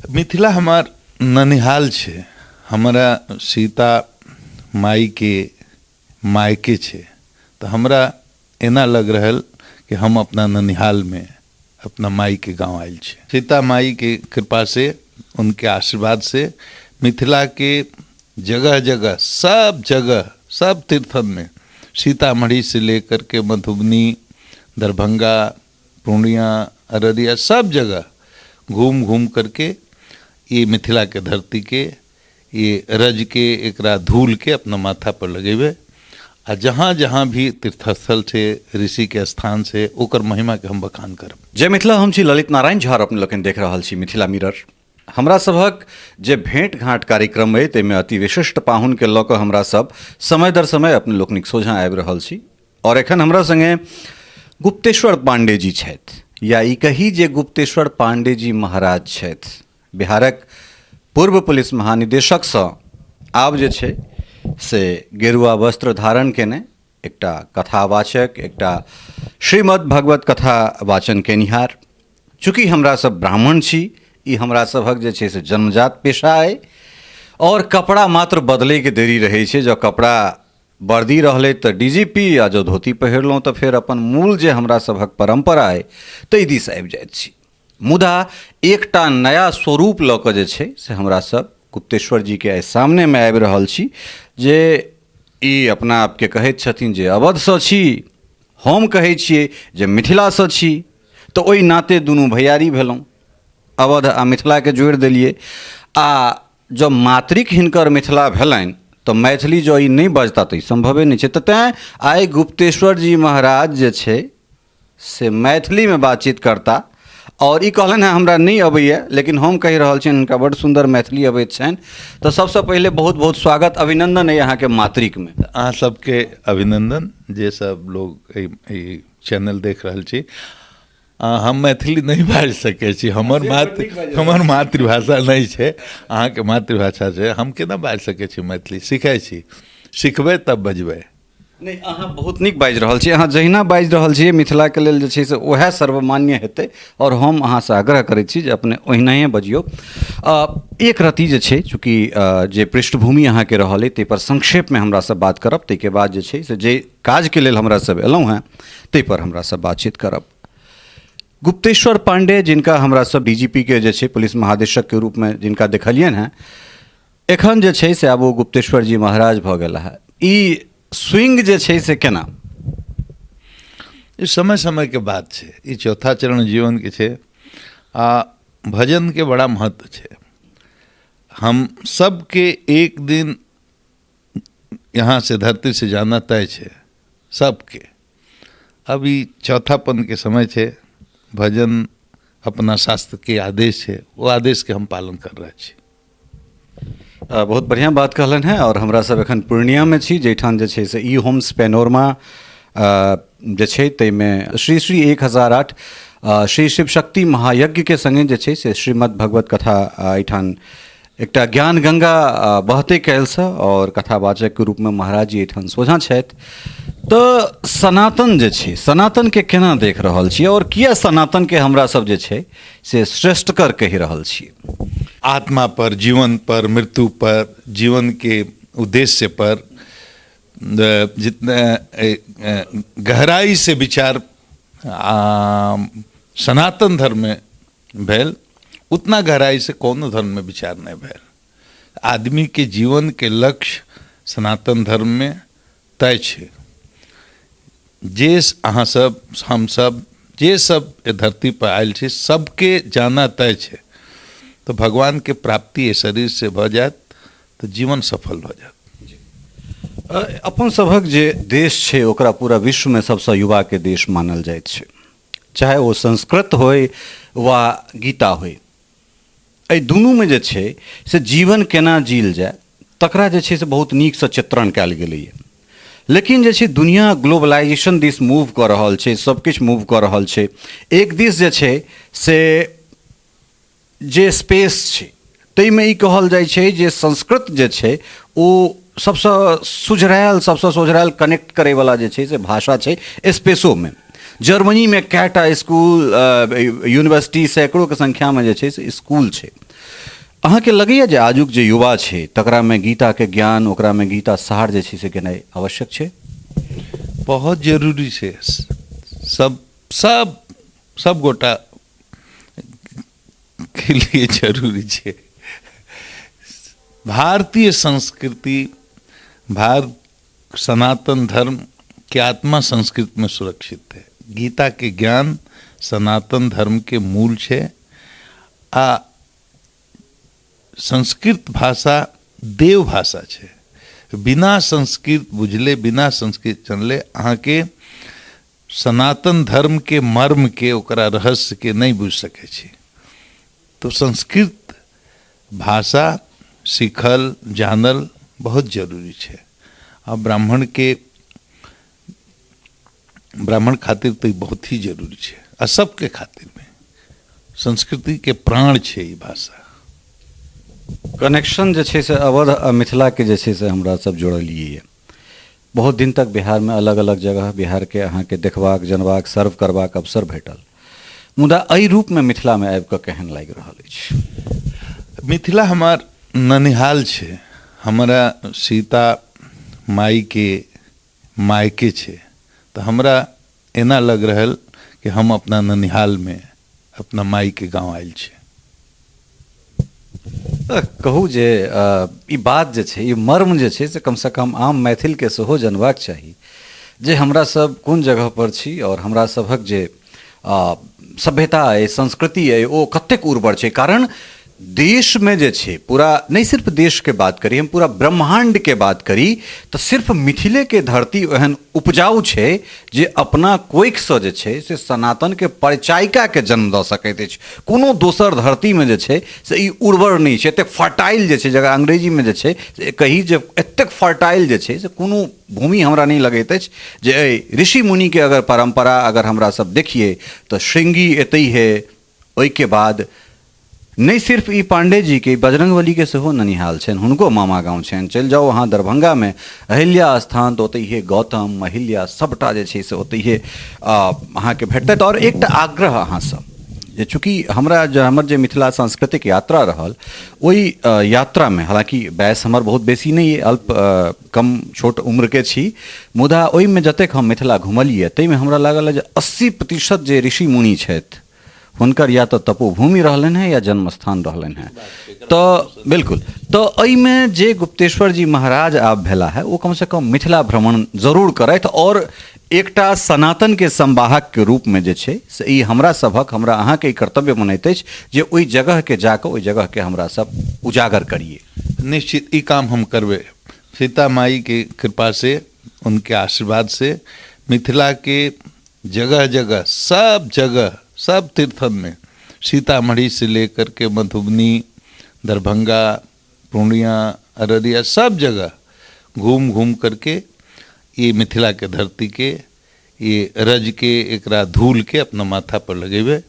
मिथिला हमर ननिहाल छै। हमरा सीता माइके मायके छै, तऽ हमरा एना लग रहल कि हम अपना ननिहालमे अपना माइके गाँव आयल छी। सीता माइके कृपासँ, उनके आशीर्वादसँ मिथिलाके जगह जगह, सब जगह, सब तीर्थनमे, सीतामढ़ी से लेकर के मधुबनी, दरभंगा, पूर्णिया, अररिया, सब जगह घूम घूम करके ये मिथिला के धरती के ये रज के, एकरा धूल के अपना माथा पर लगेबै आ जहाँ जहाँ भी तीर्थस्थल छै, ऋषि के स्थान छै, ओकर महिमा के हम बखान करब। जय मिथिला, हम छी ललित नारायण झा, अपने लोकनि देख रहल छी मिथिला मिरर। हमरा सभक जे भेंट घाँट कार्यक्रम अइ ताहिमे अति विशिष्ट पाहुनके लऽ कऽ हमरा सब समय दर समय अपने लोकनिक सोझाँ आबि रहल छी और एखन हमरा संगे गुप्तेश्वर पांडे जी छथि, या ई कही जे गुप्तेश्वर पांडे जी महाराज छथि। बिहारक पूर्व पुलिस महानिदेशकसँ आब जे छै से गेरुआ वस्त्र धारण केने एकटा कथावाचक, एकटा श्रीमद् भगवत कथा वाचन केनिहार। चूँकि हमरा सब ब्राह्मण छी, ई हमरा सभक जे छै से जन्मजात पेशा अइ और कपड़ा मात्र बदलैके देरी रहै छै। जँ कपड़ा वर्दी रहलै तऽ डी जी पी, आ जँ धोती पहिरलहुँ तऽ फेर अपन मूल जे हमरा सभक परम्परा अइ ताहि दिस आबि जाइत छी। मुदा एकटा नया स्वरूप लऽ कऽ जे छै से हमरा सब गुप्तेश्वर जीके आइ सामनेमे आबि रहल छी, जे ई अपना आपके कहैत छथिन जे अवधसँ छी, हम कहै छियै जे मिथिलासँ छी, तऽ ओहि नाते दुनू भैयारी भेलहुँ, अवध आ मिथिलाके जोड़ि देलियै। आ जँ मातृक हिनकर मिथिला भेलनि तऽ मैथिली जँ ई नहि बजता तऽ ई सम्भवे नहि छै। तऽ तैँ आइ गुप्तेश्वर जी महाराज जे छै से मैथिलीमे बातचीत करता और ई कहलनि हेँ हमरा नहि अबैए, लेकिन हम कहि रहल छियनि हुनका बड्ड सुन्दर मैथिली अबैत छनि। तऽ सबसँ पहिले बहुत बहुत स्वागत, अभिनन्दन अइ अहाँके मातृकमे। अहाँ सबके अभिनन्दन जे सब लोग एहि चैनल देख रहल छी। हम मैथिली नहि बाजि सकै छी, हमर मातृभाषा नहि छै, अहाँके मातृभाषा छै, हम केना बाजि सकै छी मैथिली? सीखै छी, सिखबै तब बजबै। नहि, अहाँ बहुत नीक बाजि रहल छी। अहाँ जहिना बाजि रहल छियै मिथिलाके लेल जे छै से उएह सर्वमान्य हेतै आओर हम अहाँसँ आग्रह करै छी जे अपने ओहिनाए बजियौ। एक रति जे छै, चूँकि जे पृष्ठभूमि अहाँके रहल अइ ताहिपर संक्षेपमे हमरासँ बात करब, ताहिके बाद जे छै से जे काजके लेल हमरा सब एलहुँ हेँ ताहिपर हमरा सब बातचीत करब। गुप्तेश्वर पांडे, जिनका हमरा सब डी जी पी के जे छै पुलिस महादेशकके रूपमे जिनका देखलियनि हेँ, एखन जे छै से आब ओ गुप्तेश्वर जी महाराज भऽ गेला है। ई स्विंग जे छै से केना? ई समय समय के बात छै। ई चौथा चरण जीवन के छै आ भजन के बड़ा महत्व छै। हम सबके एक दिन यहाँ से धरती से जाना तय छै सबके। अब ई चौथापन के समय छै, भजन अपना शास्त्र के आदेश छै, ओ आदेश के हम पालन कर रहल छी। बहुत बढ़िआँ बात कहलनि हेँ। आओर हमरा सब एखन पूर्णियामे छी, जाहिठाम जे छै से ई होम्स पेनोरमा जे छै ताहिमे श्री श्री 1008 श्री शिव शक्ति महायज्ञके सङ्गे जे छै से श्रीमद् भगवत कथा एहिठाम एकटा ज्ञान गंगा बहतै काल्हिसँ आओर कथावाचकके रूपमे महाराज जी एहिठाम सोझाँ छथि। तऽ सनातन जे छै, सनातनके केना देख रहल छी आओर किया सनातनके हमरा सब जे छै से श्रेष्ठकर कहि रहल छी? आत्मा पर, जीवन पर, मृत्यु पर, जीवन के उद्देश्य पर जितना गहराई से विचार सनातन धर्म में भेल, उतना गहराई से कोनो धर्म में विचार नहीं भेल। आदमी के जीवन के लक्ष्य सनातन धर्म में तय छै। जे अहाँ सब, हम सब, जे सब ए धरती पर आयल छी, सबके जाना तय छै। तऽ भगवान के प्राप्ति एहि शरीर से भऽ जायत तऽ जीवन सफल भऽ जायत। अपन सभक जे देश छै ओकरा पूरा विश्वमे सबसँ युवाके देश मानल जाइत छै, चाहे ओ संस्कृत होइ वा गीता होइ। एहि दुनूमे जे छै से जीवन केना जील जाय तकरा जे छै से बहुत नीकसँ चित्रण कयल गेलैए। लेकिन जे छै दुनिया ग्लोबलाइजेशन दिस मूव कऽ रहल छै, सब किछु मूव कऽ रहल छै। एक दिस जे छै से जे स्पेस छै ताहिमे ई कहल जाइ छै जे संस्कृत जे छै ओ सबसँ सुझरायल, सबसँ सोझरायल कनेक्ट करैवला जे छै से भाषा छै स्पेसोमे। जर्मनीमे कएटा स्कूल, यूनिवर्सिटी, सैकड़ोके संख्यामे जे छै से स्कूल छै। अहाँके लगैए जे आजुक जे युवा छै तकरामे गीताके ज्ञान, ओकरामे गीता सार जे छै से गेनाइ आवश्यक छै? बहुत जरूरी छै। सब सब सब गोटा के लिए जरूरी छै। भारतीय संस्कृति, भारत सनातन धर्म के आत्मा संस्कृत में सुरक्षित है। गीता के ज्ञान सनातन धर्म के मूल छै आ संस्कृत भाषा देव भाषा छै। बिना संस्कृत बुझले, बिना संस्कृत जानले अहाँके सनातन धर्म के मर्म के, ओकरा रहस्य के नहि बुझि सकै छी। तो संस्कृत भाषा सीखल जानल बहुत जरूरी छै। आ ब्राह्मण के ब्राह्मण खातिर तऽ ई बहुत ही जरूरी छै आ सबके खातिर भी। संस्कृतिके प्राण छै ई भाषा। कनेक्शन जे छै से अवध आ मिथिलाके जे छै से हमरा सब जोड़लियै यऽ। बहुत दिन तक बिहारमे अलग अलग जगह बिहारके अहाँके देखबाक, जनबाक, सर्व करबाक अवसर भेटल, मुदा एहि रूपमे मिथिलामे आबि कऽ केहन लागि रहल अछि? मिथिला हमर ननिहाल छै। हमरा सीता माइके मायके छै, तऽ हमरा एना लग रहल कि हम अपना ननिहालमे अपना माइके गाँव आयल छी। कहू जे ई बात जे छै, ई मर्म जे छै से कमसँ कम आम मैथिलके सेहो जनबाक चाही जे हमरा सब कोन जगहपर छी आओर हमरा सभक जे सभ्यता अइ, संस्कृति अइ, ओ कतेक उर्वर छै। कारण देशमे जे छै पूरा, नहि सिर्फ देशके बात करी हम, पूरा ब्रह्माण्डके बात करी तऽ सिर्फ मिथिलेके धरती ओहन उपजाउ छै जे अपना कोखिसँ जे छै से सनातनके परिचायिकाके जन्म दऽ सकैत अछि। कोनो दोसर धरतीमे जे छै से ई उर्वर नहि छै, एतेक फर्टाइल जे छै, जकरा अंग्रेजीमे जे छै से कही जे एतेक फर्टाइल जे छै से कोनो भूमि हमरा नहि लगैत अछि जे एहि ऋषि मुनिके अगर परम्परा अगर हमरा सब देखियै तऽ श्रृंगी एतै है। ओहिके बाद नहि सिर्फ ई पाण्डे जीके, बजरंगबलीके सेहो ननिहाल छनि, हुनको मामा गाँव छनि। चलि जाउ अहाँ दरभंगामे अहिल्या स्थान तऽ ओतहिए गौतम, अहिल्या सभटा जे छै से ओतहिए अहाँके भेटतथि। आओर एकटा आग्रह अहाँसँ जे चूँकि हमरा जे हमर जे मिथिला सांस्कृतिक यात्रा रहल ओहि यात्रामे, हालाँकि वयस हमर बहुत बेसी नहि अइ, अल्प कम छोट उम्रके छी, मुदा ओहिमे जतेक हम मिथिला घुमलियै ताहिमे हमरा लागल जे 80% जे ऋषि मुनि छथि हुनकर या तऽ तपोभूमि रहलनि हेँ या जन्मस्थान रहलनि हेँ। तऽ बिल्कुल, तऽ एहिमे जे गुप्तेश्वर जी महाराज आब भेला है ओ कमसँ कम मिथिला भ्रमण जरूर करथि आओर एकटा सनातनके संवाहकके रूपमे जे छै से ई हमरा सभक, हमरा अहाँके ई कर्तव्य बनैत अछि जे ओहि जगहके जाकऽ ओहि जगहके हमरा सब उजागर करियै। निश्चित ई काम हम करबै। सीता माई के कृपा से, उनके आशीर्वाद से मिथिला के जगह जगह, सब जगह, सब तीर्थन में, सीतामढ़ी से लेकर के मधुबनी, दरभंगा, पूर्णिया, अररिया, सब जगह घूम घूम करके ये मिथिला के धरती के ये रज के एकरा धूल के अपना माथा पर लगेबे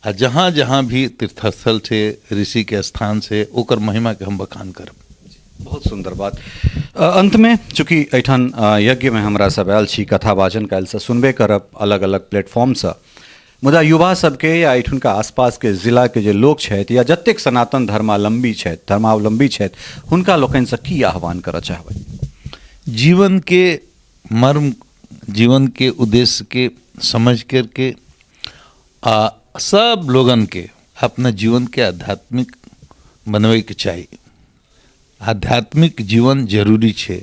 आ जहाँ जहाँ भी तीर्थस्थल छै, ऋषि के स्थान छै, ओकर महिमा के हम बखान करब। बहुत सुन्दर बात। अन्तमे चूँकि एहिठाम यज्ञमे हमरा सब आयल छी, कथा वाचन काल्हिसँ सुनबे करब अलग अलग प्लेटफॉर्मसँ, मुदा युवा सबके या एहिठुनका आसपासके जिलाके जे लोक छथि या जतेक सनातन धर्मावलम्बी छथि, हुनका लोकनिसँ की आह्वान करऽ चाहबै? जीवन के मर्म, जीवन के उद्देश्य के समझ करके आ सब लोगन के अपना जीवन के आध्यात्मिक बनबैके चाही। आध्यात्मिक जीवन जरूरी छै।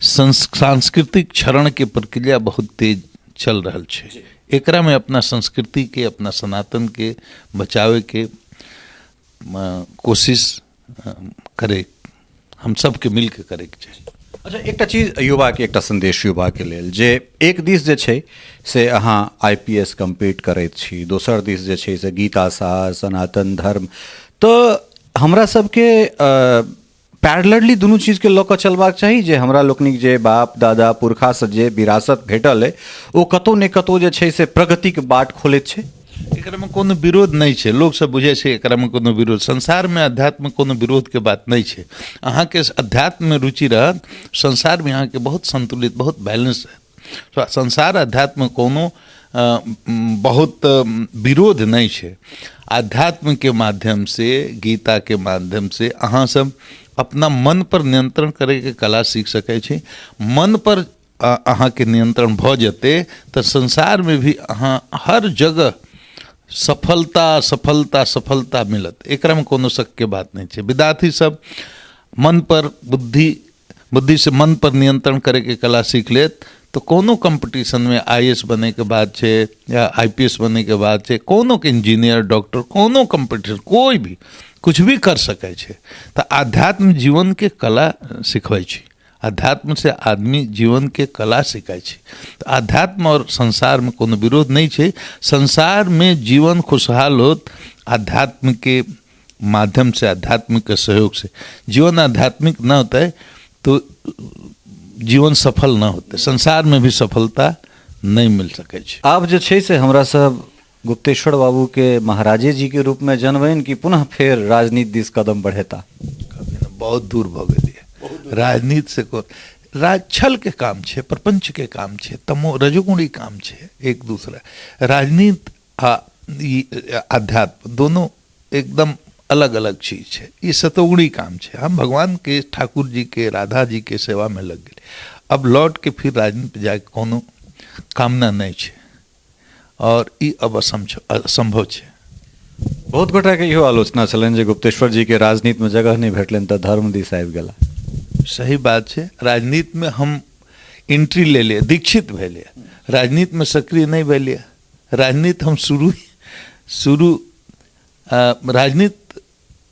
सांस्कृतिक क्षरण के प्रक्रिया बहुत तेज चल रहल छै, एकरा में अपना संस्कृति के, अपना सनातन के बचावे के कोशिश करे, हम सबके मिलके करे के चाही। अच्छा, एकटा चीज युवाके, एकटा संदेश युवाके लेल जे एक दिस जे छै से अहाँ I P S complete करैत छी, दोसर दिस जे छै से गीता सार, सनातन धर्म, तऽ हमरा सबके पैरेलली दुनू चीजके लऽ कऽ चलबाक चाही जे हमरा लोकनिक जे बाप दादा पुरखासँ जे विरासत भेटल अइ ओ कतहु ने कतहु जे छै से प्रगतिके बाट खोलैत छै। एकरामे कोनो विरोध नहि छै। लोक सब बुझै छै एकरामे कोनो विरोध, संसारमे अध्यात्ममे कोनो विरोधके बात नहि छै। अहाँके अध्यात्ममे रुचि रहत, संसारमे अहाँके बहुत संतुलित, बहुत बैलेंस रहत। संसार अध्यात्ममे कोनो बहुत विरोध नहि छै। आध्यात्मके माध्यमसँ, गीताके माध्यमसँ अहाँ सब अपना मन पर नियंत्रण करैके कला सीख सकै छी। मन पर अहाँके नियंत्रण भऽ जेतै तऽ संसारमे भी अहाँ हर जगह सफलता सफलता सफलता मिलत, एकरामे कोनो शकके बात नहि छै। विद्यार्थी सब मन पर बुद्धि बुद्धिसँ मन पर नियंत्रण करैके कला सीख लेत तऽ कोनो कम्पटिशनमे I S बनैके बात छै या I P S बनैके बात छै, कोनो इंजीनियर, डॉक्टर, कोनो कम्पटिशन, कोइ भी कुछ भी कर सकै छै। तऽ आध्यात्म जीवनके कला सिखबै छै, अध्यात्मसँ आदमी जीवनके कला सिखै छै। तऽ अध्यात्म आओर संसारमे कोनो विरोध नहि छै। संसारमे जीवन खुशहाल होत अध्यात्मके माध्यमसँ, अध्यात्मके सहयोगसँ। जीवन आध्यात्मिक न होतै तो जीवन सफल न होतै, संसारमे भी सफलता नहि मिल सकै छै। आब जे छै से हमरा सब गुप्तेश्वर बाबूके महाराजे जीके रूपमे जनबनि कि पुनः फेर राजनीति दिस कदम बढ़ेता? कभी ने, बहुत दूर भऽ गेलियै राजनीति से। को राज छलके काम छै, प्रपंचके काम छै, तमो रजोगुणी काम छै। एक दूसरा राजनीति आ ई अध्यात्म दोनों एकदम अलग अलग चीज छै। ई सतोगुणी काम छै। हम भगवानके, ठाकुर जीके, राधा जीके सेवामे लग गेली। अब लौट के फिर राजनीति जाके कोनो कामना नहि छै आओर ई अब असम्भव छै। बहुत गोटाके इहो आलोचना छलनि जे गुप्तेश्वर जीके राजनीतिमे जगह नहि भेटलनि तऽ धर्म दिस आबि गेला। सही बात छै। राजनीतिमे हम एंट्री लेलियै, दीक्षित भेलियै, राजनीतिमे सक्रिय नहि भेलियै। राजनीति हम शुरू शुरू राजनीति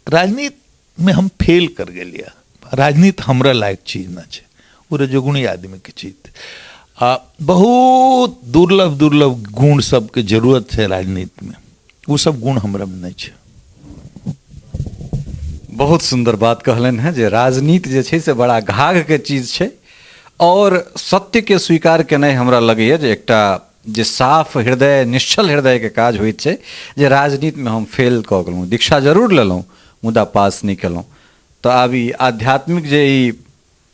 राजनीतिमे हम फेल कर गेलियै। राजनीति हमरा लायक चीज नहि छै, ओ रजोगुणी आदमीके चीज आ बहुत दुर्लभ दुर्लभ गुण सबके जरूरत छै राजनीतिमे, ओ सब गुण हमरामे नहि छै। बहुत सुन्दर बात कहलनि हेँ जे राजनीति जे छै से बड़ा घाघके चीज छै आओर सत्यके स्वीकार केनाइ हमरा लगैए जे एकटा जे साफ हृदय, निश्चल हृदयके काज होइत छै जे राजनीतिमे हम फेल कऽ गेलहुँ, दीक्षा जरूर लेलहुँ मुदा पास नहि केलहुँ। तऽ आब ई आध्यात्मिक जे ई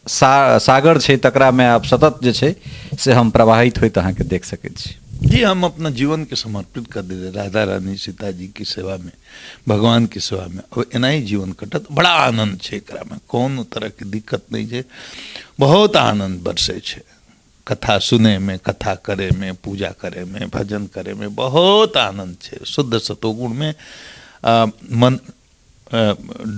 सागर छै तकरामे आब सतत जे छै से हम प्रवाहित होइत अहाँके देख सकैत छी। जी, हम अपना जीवन के समर्पित कर देले राधा रानी सीता जी की सेवा में, भगवान की सेवा में। अब एनाही जीवन कटत, बड़ा आनंद छै एकरा में, कोनो तरह के दिक्कत नहीं छै, बहुत आनंद बरसै छै कथा सुने में, कथा करे में, पूजा करे में, भजन करे में बहुत आनंद छै। शुद्ध सतोगुण में मन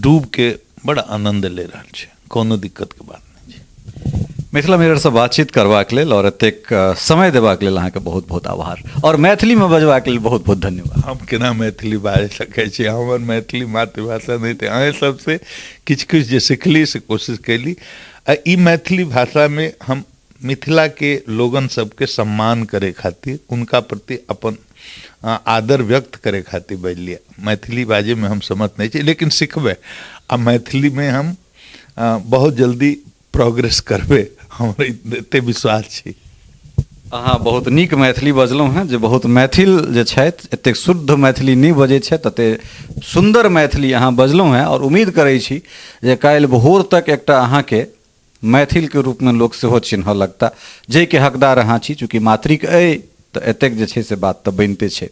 डूब के बड़ा आनंद ले रहल छै, कोनो दिक्कत के बात नहीं छै। मिथिला मिररसँ बातचीत करबाक लेल और एतेक समय देबाक लेल अहाँके बहुत बहुत आभार और मैथिलीमे बजबाक लेल बहुत बहुत धन्यवाद। हम केना मैथिली बाजि सकै छी? हमर मैथिली मातृभाषा नहि तऽ अहेँ सबसँ किछु किछु जे सिखली से कोशिश कयली। आ ई मैथिली भाषामे हम मिथिलाके लोगन सबके सम्मान करे खातिर, उनका प्रति अपन आदर व्यक्त करे खातिर बजलियै। मैथिली बाजैमे हम समर्थ नहि छी, लेकिन सिखबै आ मैथिलीमे हम बहुत जल्दी प्रोग्रेस करबै, हमरा एते विश्वास छी। अहाँ बहुत नीक मैथिली बजलहुँ हेँ जे बहुत मैथिल जे छथि एतेक शुद्ध मैथिली नहि बजै छथि, ततेक सुन्दर मैथिली अहाँ बजलहुँ हेँ आओर उम्मीद करै छी जे काल्हि भोर तक एकटा अहाँके मैथिलके रूपमे लोक सेहो चिन्हऽ लगता, जाहिके हकदार अहाँ छी। चूँकि मातृक अइ तऽ एतेक जे छै से बात तऽ बनिते छै।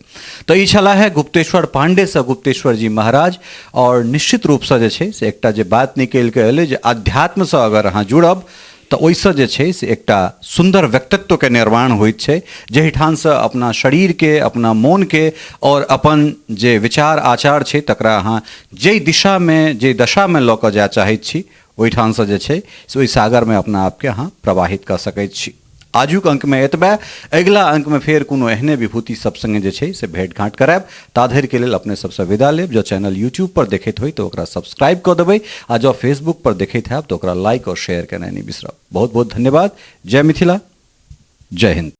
तऽ ई छलाह है गुप्तेश्वर पाण्डेसँ गुप्तेश्वर जी महाराज आओर निश्चित रूपसँ जे छै से एकटा जे बात निकलि कऽ एलै जे अध्यात्मसँ अगर अहाँ जुड़ब तऽ ओहिसँ जे छै से एकटा सुन्दर व्यक्तित्वके निर्माण होइत छै, जाहिठामसँ अपना शरीरके, अपना मोनके आओर अपन जे विचार आचार छै तकरा अहाँ जाहि दिशामे, जाहि दशामे लऽ कऽ जाय चाहैत छी ओहिठामसँ जे छै से ओहि सागरमे अपना आपके अहाँ प्रवाहित कऽ सकैत छी। आजुक अंकमे एतबे, अगिला अंकमे फेर कोनो एहने विभूति सब संगे जे छै से भेंट घाँट करायब। ताधरिके लेल अपने सबसँ विदा लेब। जँ चैनल यूट्यूब पर देखैत होइ तऽ ओकरा सब्सक्राइब कऽ देबै आ जँ फेसबुक पर देखैत हैब तऽ ओकरा लाइक आओर शेयर केनाइ नहि बिसरब। बहुत बहुत धन्यवाद। जय मिथिला, जय हिंद।